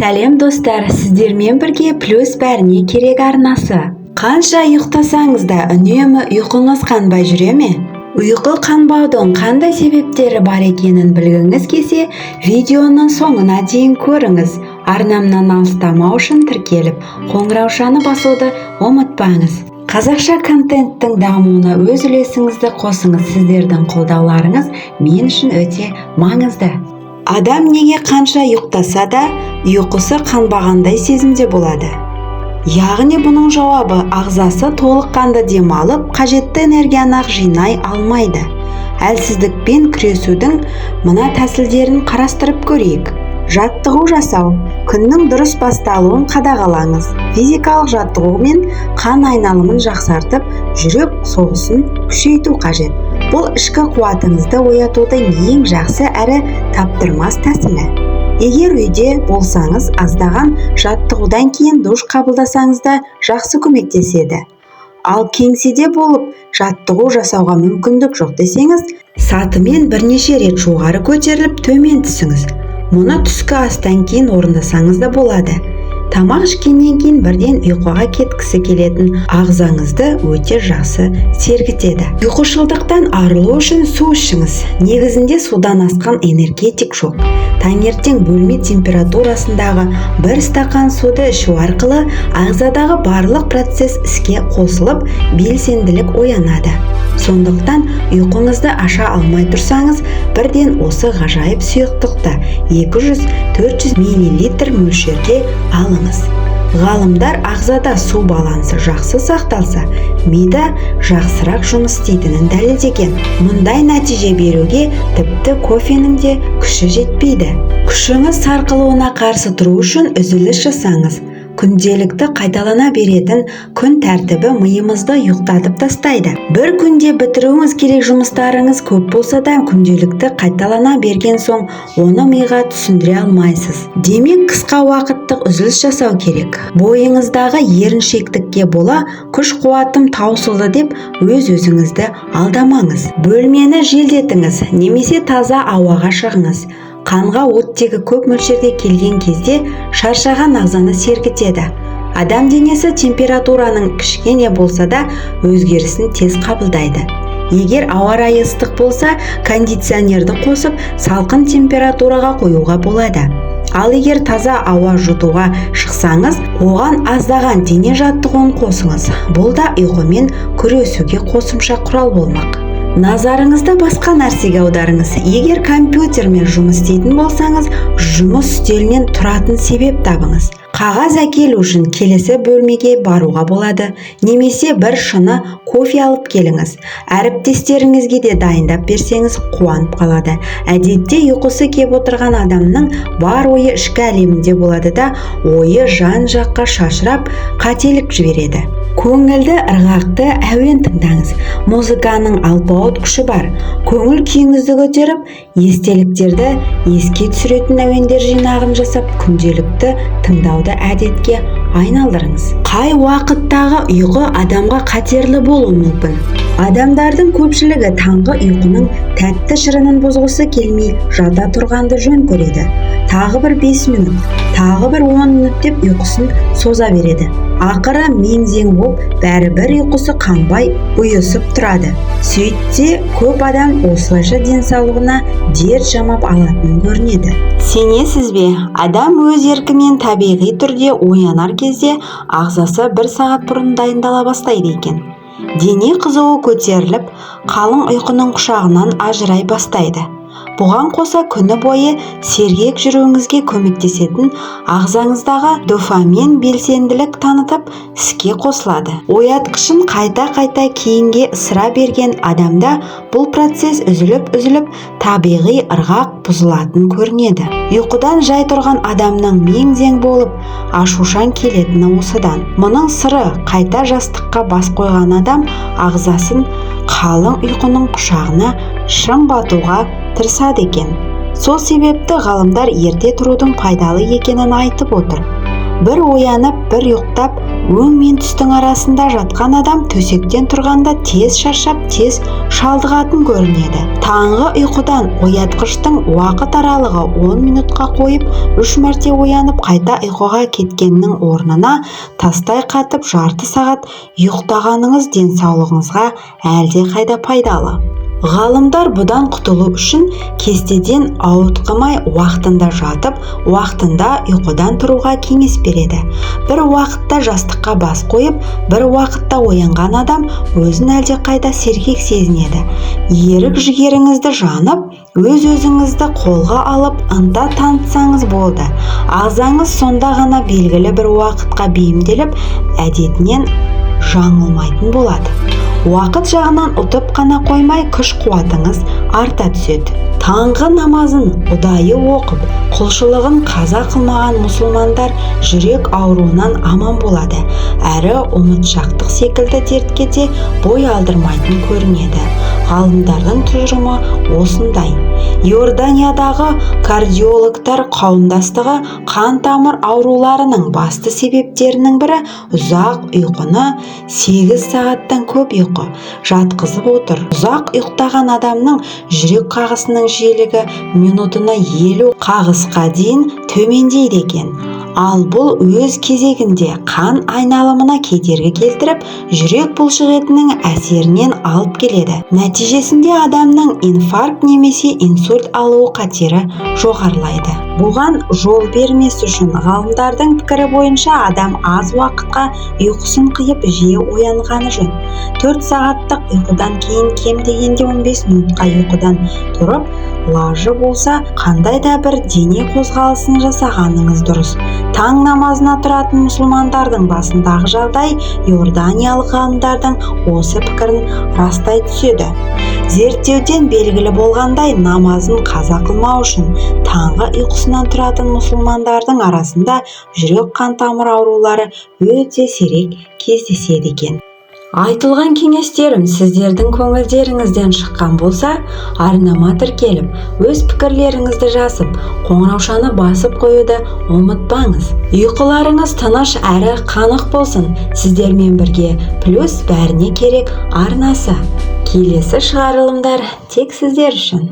Сәлем, достар! Сіздермен бірге «Плюс бәріне керек» арнасы. Қанша ұйықтасаңыз да, үнемі ұйқыңыз қанбай жүре ме? Ұйқы қанбаудың қандай себептері бар екенін білгіңіз келсе, видеоның соңына дейін көріңіз. Арнамнан алыстамау үшін тіркеліп, қоңыраушаны басуды ұмытпаңыз. Қазақша контенттің дамуына өз үлесіңізді қосыңыз. Сіздердің қолдауларыңыз мен үшін өте маңызды. Адам неге қанша ұйықтаса да, ұйқысы қанбағандай сезімде болады? Яғни бұның жауабы: ағзасы толыққанды демалып, қажетті энергияны жинай алмайды. Әлсіздікпен күресудің мына тәсілдерін қарастырып көрейік. Жаттығу жасау. Күннің дұрыс басталуын қадағалаңыз. Физикалық жаттығумен қан айналымын жақсартып, жүрек соғысын күшейту қажет. Бұл ішкі қуатыңызды оятудың ең жақсы әрі таптырмас тәсілі. Егер үйде болсаңыз, аздаған жаттығудан кейін душ қабылдасаңыз да жақсы көмектеседі. Ал кеңседе болып, жаттығу жасауға мүмкіндік жоқ десеңіз, сатымен бірнеше рет жоғары көтеріліп, төмен түсіңіз. Мұны түскі астан кейін орындасаңыз да болады. Тамақ ішкеннен кейін бірден ұйқыға кеткісі келетін ағзаңызды өте жақсы сергітеді. Ұйқышылдықтан арылу үшін су ішіңіз. Негізінде судан асқан энергетик жоқ. Таңертең бөлме температурасындағы бір стақан суды ішу арқылы ағзадағы барлық процесс іске қосылып, белсенділік оянады. Сондықтан ұйқыңызды аша алмай тұрсаңыз, бірден осы ғажайып сұйықтықты 200-400 миллилитр мөлшерде алыңыз. Ғалымдар ағзада су балансы жақсы сақталса, мида жақсырақ жұмыс істейтінін дәлелдеген. Мұндай нәтиже беруге тіпті кофенің де күші жетпейді. Күшіңіз сарқылуына қарсы тұру үшін үзіліс жасаңыз. Күнделікті қайталана беретін күн тәртібі миымызды ұйықтатып тастайды. Бір күнде бітіруіңіз керек жұмыстарыңыз көп болса да, күнделікті қайталана берген соң, оны миға түсіндіре алмайсыз. Демек, қысқа уақыттық үзіліс жасау керек. Бойыңыздағы еріншектікке бола күш қуатым таусылды деп өз өзіңізді алдамаңыз. Бөлмені желдетіңіз немесе таза ауаға шығыңыз. Қанға оттегі көп мөлшерде келген кезде шаршаған ағзаны сергітеді. Адам денесі температураның кішкене болса да өзгерісін тез қабылдайды. Егер ауа райы ыстық болса, кондиционерді қосып, салқын температураға қоюға болады. Ал егер таза ауа жұтуға шықсаңыз, оған аздаған дене жаттығуын қосыңыз. Бұл да ұйқымен күресуге қосымша құрал болмақ. Назарыңызды басқа нәрсеге аударыңыз. Егер компьютермен жұмыс істейтін болсаңыз, жұмыс үстелінен тұратын себеп табыңыз. Қағаз әкелу үшін келесі бөлмеге баруға болады немесе бір шыны кофе алып келіңіз. Әріптестеріңізге де дайындап берсеңіз, қуанып қалады. Әдетте ұйқысы кеп отырған адамның бар ойы ішкі әлемінде болады да, ойы жан жаққа шашырап, қателік жібереді. Көңілді, ырғақты әуен тыңдаңыз. Музыканың алпауыт күші бар. Көңіл күйіңізді көтеріп, естеліктерді еске түсіретін әуендер жинағын жасап, күнделікті тыңдауды әдетке айналдырыңыз. Қай уақыттағы ұйқы адамға қатерлі болуы мүмкін? Адамдардың көпшілігі таңғы ұйқының тәтті шырынын бұзғысы келмей, жата тұрғанды жөн көреді. Тағы бір 5 минут, тағы бір 10 минут деп ұйқысын соза береді. Ақыры мең-зең болып, бәрібір ұйқысы қанбай, ұйысып тұрады. Сөйтсе, көп адам осылайша денсаулығына дерт жамап алатын көрінеді. Сенесіз бе, адам өз еркімен табиғи түрде оянар кезде ағзасы бір сағат бұрын дайындала бастайды екен. Дене қызуы көтеріліп, қалың ұйқының құшағынан ажырай бастайды. Бұған қоса, күні бойы сергек жүруіңізге көмектесетін ағзаңыздағы дофамин белсенділік танытып, іске қосылады. Оятқышын қайта-қайта кейінге ысыра берген адамда бұл процесс үзіліп-үзіліп, табиғи ырғақ бұзылатын көрінеді. Ұйқыдан жай тұрған адамның мең-зең болып, ашушаң келетіні осыдан. Мұның сыры: қайта жастыққа бас қойған адам ағзасын қалың ұйқының құшағына шым батуға тырысады екен. Сол себепті ғалымдар ерте тұрудың пайдалы екенін айтып отыр. Бір оянып, бір ұйықтап Өң мен түстің арасында жатқан адам төсектен тұрғанда тез шаршап, тез шалдығатын көрінеді. Таңғы ұйқыдан оятқыштың уақыт аралығы 10 минутқа қойып, 3 мәрте оянып, қайта ұйқыға кеткеннің орнына тастай қатып жарты сағат ұйықтағаныңыз денсаулығыңызға әлдеқайда пайдалы. Ғалымдар бұдан құтылу үшін кестеден ауытқымай уақытында жатып, уақытында ұйқыдан тұруға кеңес береді. Бір уақытта жастыққа бас қойып, бір уақытта оянған адам өзін әлдеқайда сергек сезінеді. Ерік-жігеріңізді жанып, өз-өзіңізді қолға алып, ынта танытсаңыз болды. Ағзаңыз сонда ғана белгілі бір уақытқа бейімделіп, әдетінен жаңылмайтын болады. Уақыт жағынан ұтып қана қоймай, күш-қуатыңыз арта түседі. Таңғы намазын ұдайы оқып, құлшылығын қаза қылмаған мұсылмандар жүрек ауруынан аман болады. Әрі ұмытшақтық секілді дертке де бой алдырмайтын көрінеді. Ғалымдардың тұжырымы осындай. Иорданиядағы кардиологтар қауымдастығы қан тамыр ауруларының басты себептерінің бірі ұзақ ұйқыны, 8 сағаттан көп ұйқы жатқызып отыр. Ұзақ ұйықтаған адамның жүрек қағысының жиілігі минутына 50 қағысқа дейін төмендейді екен. Ал бұл өз кезегінде қан айналымына кедергі келтіріп, жүрек бұлшықетінің әсерінен алып келеді. Нәтижесінде адамның инфаркт немесе инсульт алуы қатері жоғарылайды. Бұған жол бермес үшін ғалымдардың пікірі бойынша адам аз уақытқа ұйқысын қиып, жиі оянғаны жөн. 4 сағаттық ұйқыдан кейін кем дегенде 15 минутқа ұйқыдан тұрып, лажы болса қандай да бір дене қозғалысын жасағаныңыз дұрыс. Таң намазына тұратын мұсылмандардың басындағы жағдай иорданиялық ғалымдардың осы пікірін растай түседі. Зерттеуден белгілі болғандай, намазын қаза қылмау үшін таңғы ұйқысынан тұратын мұсылмандардың арасында жүрек қан тамыр аурулары өте сирек кездеседі екен. Айтылған кеңестерім сіздердің көңілдеріңізден шыққан болса, арнама тіркеліп, өз пікірлеріңізді жазып, қоңыраушаны басып қоюды ұмытпаңыз. Ұйқыларыңыз тыныш әрі қанық болсын. Сіздермен бірге Плюс бәріне керек арнасы. Келесі шығарылымдар тек сіздер үшін.